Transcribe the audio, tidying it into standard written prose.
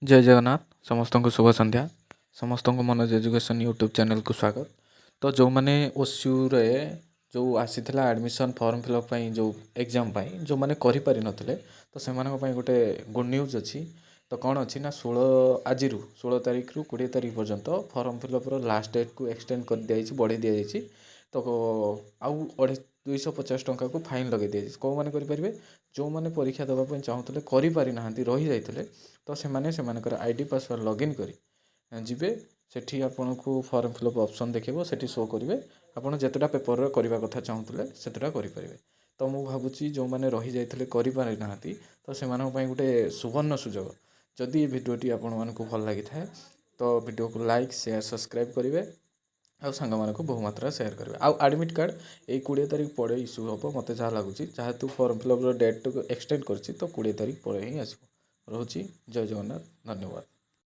ଜୟ ଜଗନ୍ନାଥ। ସମସ୍ତଙ୍କୁ ଶୁଭ ସନ୍ଧ୍ୟା। ସମସ୍ତଙ୍କୁ ମନୋଜ ଏଜୁକେସନ୍ ୟୁଟ୍ୟୁବ୍ ଚ୍ୟାନେଲ୍କୁ ସ୍ୱାଗତ। ତ ଯେଉଁମାନେ ଓସିୟୁରେ ଯେଉଁ ଆସିଥିଲା ଆଡ଼ମିସନ୍ ଫର୍ମ ଫିଲ୍ଅପ୍ ପାଇଁ, ଯେଉଁ ଏକ୍ଜାମ୍ ପାଇଁ ଯେଉଁମାନେ କରିପାରିନଥିଲେ, ତ ସେମାନଙ୍କ ପାଇଁ ଗୋଟେ ଗୁଡ୍ ନ୍ୟୁଜ୍ ଅଛି। ତ କ'ଣ ଅଛି ନା, ଆଜିରୁ 16 ତାରିଖରୁ 20 ତାରିଖ ପର୍ଯ୍ୟନ୍ତ ଫର୍ମ ଫିଲ୍ଅପ୍ର ଲାଷ୍ଟ ଡେଟ୍କୁ ଏକ୍ସଟେଣ୍ଡ କରିଦିଆଯାଇଛି, ବଢ଼େଇ ଦିଆଯାଇଛି। ତ ଆଉ 250 ଟଙ୍କାକୁ ଫାଇନ୍ ଲଗାଇ ଦିଆଯାଇଛି। କେଉଁମାନେ କରିପାରିବେ? ଯେଉଁମାନେ ପରୀକ୍ଷା ଦେବା ପାଇଁ ଚାହୁଁଥିଲେ, କରିପାରିନାହାନ୍ତି, ରହିଯାଇଥିଲେ, ତ ସେମାନେ ସେମାନଙ୍କର ଆଇଡି, ପାସୱାର୍ଡ଼ ଲଗ୍ଇନ୍ କରି ଯିବେ। ସେଠି ଆପଣଙ୍କୁ ଫର୍ମ ଫିଲ୍ଅପ୍ ଅପସନ୍ ଦେଖେଇବ। ସେଠି ଶୋ କରିବେ। ଆପଣ ଯେତେଟା ପେପର୍ର କରିବା କଥା ଚାହୁଁଥିଲେ, ସେତେଟା କରିପାରିବେ। ତ ମୁଁ ଭାବୁଛି, ଯେଉଁମାନେ ରହିଯାଇଥିଲେ, କରିପାରିନାହାନ୍ତି, ତ ସେମାନଙ୍କ ପାଇଁ ଗୋଟେ ସୁବର୍ଣ୍ଣ ସୁଯୋଗ। ଯଦି ଏ ଭିଡ଼ିଓଟି ଆପଣମାନଙ୍କୁ ଭଲ ଲାଗିଥାଏ, ତ ଭିଡ଼ିଓକୁ ଲାଇକ୍, ସେୟାର, ସବସ୍କ୍ରାଇବ୍ କରିବେ ଆଉ ସାଙ୍ଗମାନଙ୍କୁ ବହୁ ମାତ୍ରାରେ ସେୟାର କରିବେ। ଆଉ ଆଡ଼ମିଟ୍ କାର୍ଡ଼ ଏଇ 20 ତାରିଖ ପରେ ଇସ୍ୟୁ ହେବ, ମୋତେ ଯାହା ଲାଗୁଛି। ଯେହେତୁ ଫର୍ମ ଫିଲ୍ଅପ୍ର ଡେଟ୍ଟିକୁ ଏକ୍ସଟେଣ୍ଡ କରିଛି, ତ 20 ତାରିଖ ପରେ ହିଁ ଆସିବ। ରହୁଛି, ଜୟ ଜଗନ୍ନାଥ, ଧନ୍ୟବାଦ।